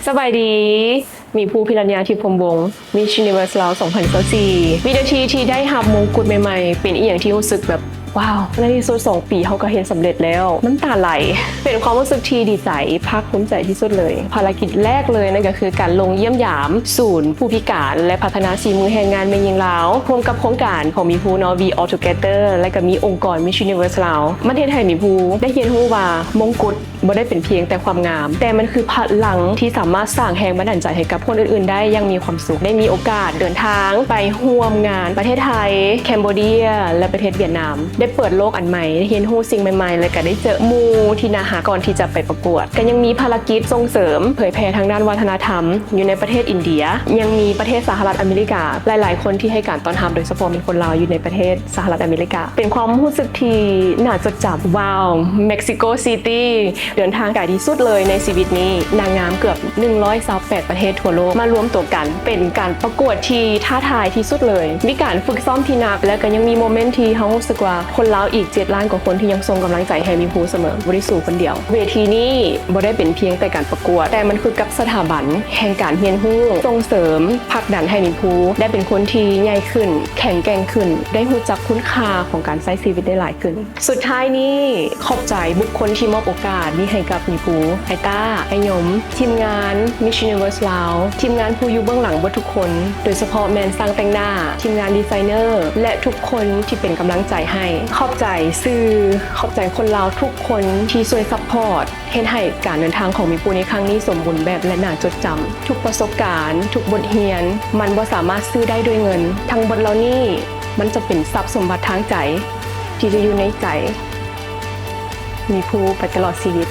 ສະບາຍດີ ມີພູ ພິລັນຍາ ທິບພົມວົງ Miss Universe ລາວ ສອງພັນຊາວສີ່. ວິນາທີທີ່ໄດ້ຮັບມົງກຸດໃໝ່ໆ ເປັນອີ່ຫຍັງທີ່ຮູ້ສຶກແບບ ວ້າວ ໃນທີ່ສຸດສອງປີເຮົາກໍເຮັດສຳເລັດແລ້ວ. ນ້ຳຕາໄຫຼ ເປັນຄວາມຮູ້ສຶກທີ່ດີໃຈ ພາກພູມໃຈທີ່ສຸດເລີຍ. ພາລະກິດແລກເລີຍນັ້ນກໍຄືການລົງຢ້ຽມຢາມສູນຜູ້ພິການ ແລະ ພັດທະນາສີມືແຮງງານແມ່ຍິງລາວ ຮ່ວມກັບໂຄງການຂອງມີພູເນາະ We All Together ແລະ ກໍມີອົງກອນ Miss Universe ລາວ. ມັນເຮັດໃຫ້ມີພູໄດ້ຮຽນຮູ້ວ່າມົງກຸດ ບໍ່ໄດ້ເປັນພຽງແຕ່ຄວາມງາມ, ແຕ່ມັນຄືພະລັງທີ່ສາມາດສ້າງແຮງບັນດານໃຈໃຫ້ກັບຄົນອື່ນໆໄດ້ຢ່າງມີຄວາມສຸກ. ໄດ້ມີໂອກາດເດີນທາງໄປຮ່ວມງານປະເທດໄທ, ແຄມໂບເດຍ ແລະ ປະເທດຫວຽດນາມ. ໄດ້ເປີດໂລກອັນໃໝ່, ໄດ້ຮຽນຮູ້ສິ່ງໃໝ່ໆ ແລະ ກໍໄດ້ເຈີໝູ່ທີ່ໜ້າຮັກ. ກ່ອນທີ່ຈະໄປປະກວດ, ກໍຍັງມີພາລະກິດສົ່ງເສີມເຜີຍແຜ່ທາງດ້ານວັດທະນະທຳຢູ່ໃນປະເທດອິນເດຍ, ຍັງມີປະເທດສະຫະລັດອາເມລິກາ. ຫຼາຍໆຄົນທີ່ໃຫ້ການຕ້ອນຮັບ, ໂດຍສະເພາະແມ່ນຄົນລາວຢູ່ໃນປະເທດ ສະຫະລັດອາເມລິກາ. ເປັນຄວາມຮູ້ສຶກທີ່ໜ້າຈົດຈຳ. ວ້າວ ເມັກຊິໂກຊິຕີ ເດີນທາງໄກທີ່ສຸດເລີຍໃນຊີວິດນີ້. ນາງງາມເກືອບໜຶ່ງຮ້ອຍຊາວແປດປະເທດທົ່ວໂລກມາລວມຕົວກັນ. ເປັນການປະກວດທີ່ທ້າທາຍທີ່ສຸດເລີຍ. ມີການຝຶກຊ້ອມທີ່ໜັກ ແລະ ກໍຍັງມີໂມເມັນທີ່ເຮົາຮູ້ສຶກວ່າຄົນລາວອີກເຈັດລ້ານກວ່າຄົນທີ່ຍັງສົ່ງກຳລັງໃຈໃຫ້ມີພູສະເໝີ, ບໍ່ໄດ້ສູ້ຄົນດຽວ. ເວທີນີ້ບໍ່ໄດ້ເປັນພຽງແຕ່ການປະກວດ, ແຕ່ມັນຄືກັບສະຖາບັນແຫ່ງການຮຽນຮູ້, ສົ່ງເສີມ, ຜັກດັນໃຫ້ມີພູໄດ້ເປັນຄົນທີ່ໃຫຍ່ຂຶ້ນ, ແຂງແກ່ງຂຶ້ນ, ໄດ້ຮູ້ຈັກຄຸນຄ່າຂອງການໃຊ້ຊີວິດໄດ້ຫຼາຍຂຶ້ນ. ສຸດທ້າຍນີ້ ຂອບໃຈບຸກຄົນທີ່ມອບໂອກາດນີ້ໃຫ້ກັບມີພູ, ອ້າຍຕ້າ, ອ້າຍຍົມ, ທີມງານ Miss Universe ລາວ, ທີມງານຜູ້ຢູ່ເບື້ອງຫຼັງເບິດທຸກຄົນ, ໂດຍສະເພາະແມ່ນຊ່າງແຕ່ງໜ້າ, ທີມງານດີໄຊເນີ ແລະ ທຸກຄົນທີ່ເປັນກຳລັງໃຈໃຫ້. ຂອບໃຈສື່, ຂອບໃຈຄົນລາວທຸກຄົນທີ່ຊ່ວຍຊັບພອດ, ເຮັດໃຫ້ການເດີນທາງຂອງມີພູໃນຄັ້ງນີ້ສົມບູນແບບ ແລະ ໜ້າຈົດຈຳ. ທຸກປະສົບການ, ທຸກບົດຮຽນ, ມັນບໍ່ສາມາດຊື້ໄດ້ດ້ວຍເງິນ. ທັງໝົດເຫຼົ່ານີ້ ມັນຈະເປັນຊັບສົມບັດທາງໃຈ ທີ່ຈະຢູ່ໃນໃຈມີພູໄປຕະຫຼອດຊີວິດ.